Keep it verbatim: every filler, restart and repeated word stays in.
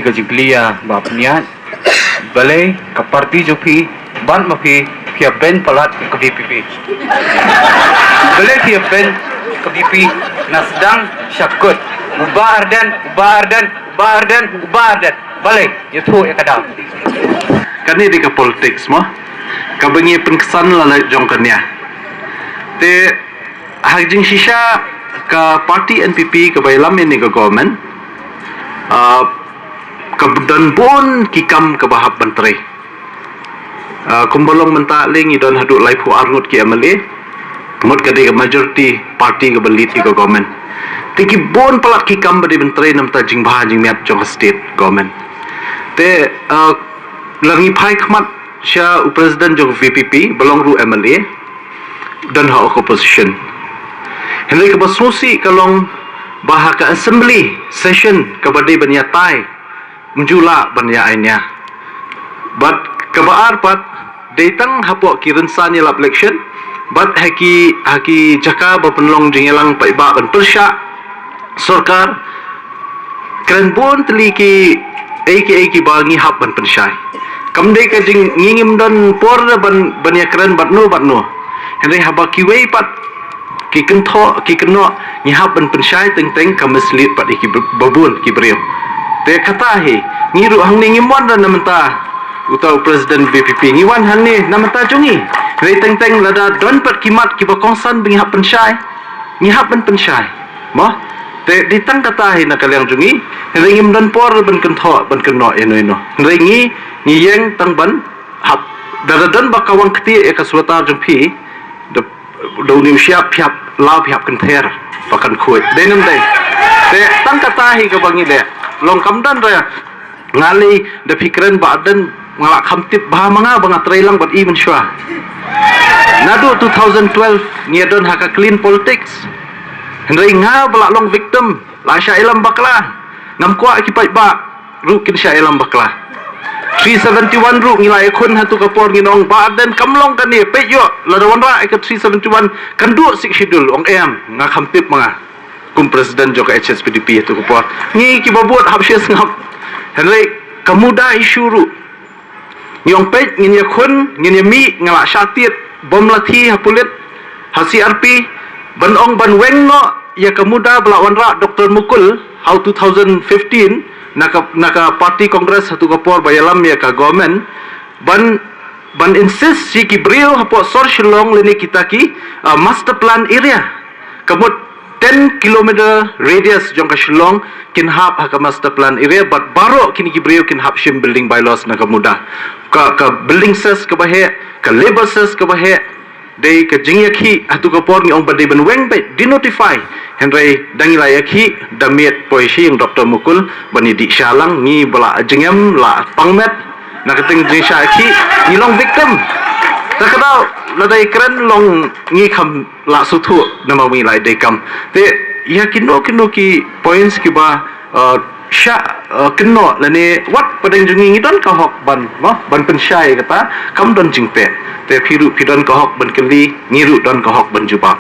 Ka jingkylli ïa Bah Pynïaid, balei ka party jong phi bad ma phi, phi ïa ban palat ka VPP? Balei phi ïa ban ka VPP na sdang sha kut? U Bah Ardent, u Bah Ardent, u Bah Ardent, u Bah Ardent. Balei? Ïathuh ïa ka daw. Kane dei ka politics mo. Kaba ngi pynksan la la jong kane. Te ha jingshisha ka party NPP kaba ïalam ïa kane ka government, ah, ka don bun ki kam kaba hap ban trei. Ah, kumba long mynta lei ngi don haduh laiphew arngut ki MLA. Mut ka dei ka majority party kaba lead ïa ka government. Te ki bun palat ki kam ba dei ban trei namar ka jingbha jingmiat jong ka state government. Te, ah, la ngi phai khmat sha u president jong VPP ba long ruh MLA, don ha ka opposition. Hynrei kaba sngewsih ka long ba ha ka assembly session kaba dei ban ïatai, ym ju lah ban ïa ainia. Bad kaba ar pat, dei tang hapoh ki rynsan ïalap election bad ha ki, ha ki jaka ba pynlong jingïalang paidbah ban pyrshah sorkar, kren bun tylli ki ei ki ei kiba ngi hap ban pynshai. Kam dei ka jing, ngi ngim don por ban, ban ïakren bad no bad no. Hynrei haba kiwei pat ki kynthoh ki kynnoh, ngi hap ban pynshai teng teng ka mislead pat ïa ki ba bun ki briew. Te kata hi, ngi ruh hangne ngim wan da na mynta uta u president VPP, ngi wan hangne na mynta jong ngi. Hynrei teng teng lada don pat ki mat kiba kongsan ba ngi hap pynshai, ngi hap ban pynshai mo. Te dei tang kata hi na ka liang jong ngi. Hynrei ngim don por ban kynthoh ban kynnoh ïano ïano. Hynrei ngi, ngi ïeng tang ban hap. Da da don ba ka wang kti ïa ka sweater jong phi, da, da u niu shyiap phi hap law phi hap kynther ba kan khuid. Dei nam dei? Te tang kata hi kaba ngi leh. Long kam don da nga lei da phi kren Bah Ardent, nga la kham tip bha ma nga ba nga trei lang bad i mynshuwa. Naduh two thousand twelve ngi don ha ka clean politics. Hynrei nga ba la long victim, la shah ïalam bakla. Ngam kwah ki paidbah ruh kin shah ïalam bakla. Three seventy-one ruh ngi la ïakhun ha tu ka por, ngi ong Bah Ardent kam long kane, peit ïoh lada wanrah ïa ka three seventy-one kan duh Sixth Schedule. Ong em, nga kham tip ma nga kum president jong ka HSPDP ha tu ka por. Ngi kiba bud hap sha sngap. Hynrei ka MUDA issue ruh ngi ong peit, ngin ïakhun, ngin ïamih, nga la shah tied bom lathi ha pulit, ha CRP, ban ong ban weng noh ïa ka MUDA ba la wanrah Doctor Mukul ha u two thousand fifteen na ka, na ka party Congress ha tu ka por ba ïalam ïa ka government, ban, ban insist ïa ki briew hapoh sor Shillong lane kita ki, ah, master plan area. Ka mut ten kilometer radius jong ka Shillong kin hap ha ka master plan area, bad baroh kine ki briew kin hap shim building bylaws na ka MUDA. Ka, ka building cess kaba heh, ka labour cess kaba heh, dei ka jingïakhih ha tu ka por ngi ong ba dei ban weng beit, denotify. Hynrei da ngi la ïakhih, da miet poi shi ïa u Doctor Mukul ban ïadih shah lang, ngi ba la jingem la pang met na ka teng jingshah ïakhih, ngi long victim. Da ka daw lada ïakren long ngi kham la sngewthuh namar ba ngi la dei kam. Te ïa kino kino ki points kiba, uh, shah, uh, kynnoh lane wat pdeng jong ngi, ngi don ka hok ban, mo, ban pynshai kata, kam don jingpeh. Te phi ruh phi don ka hok ban kylli, ngi ruh don ka hok ban jubab.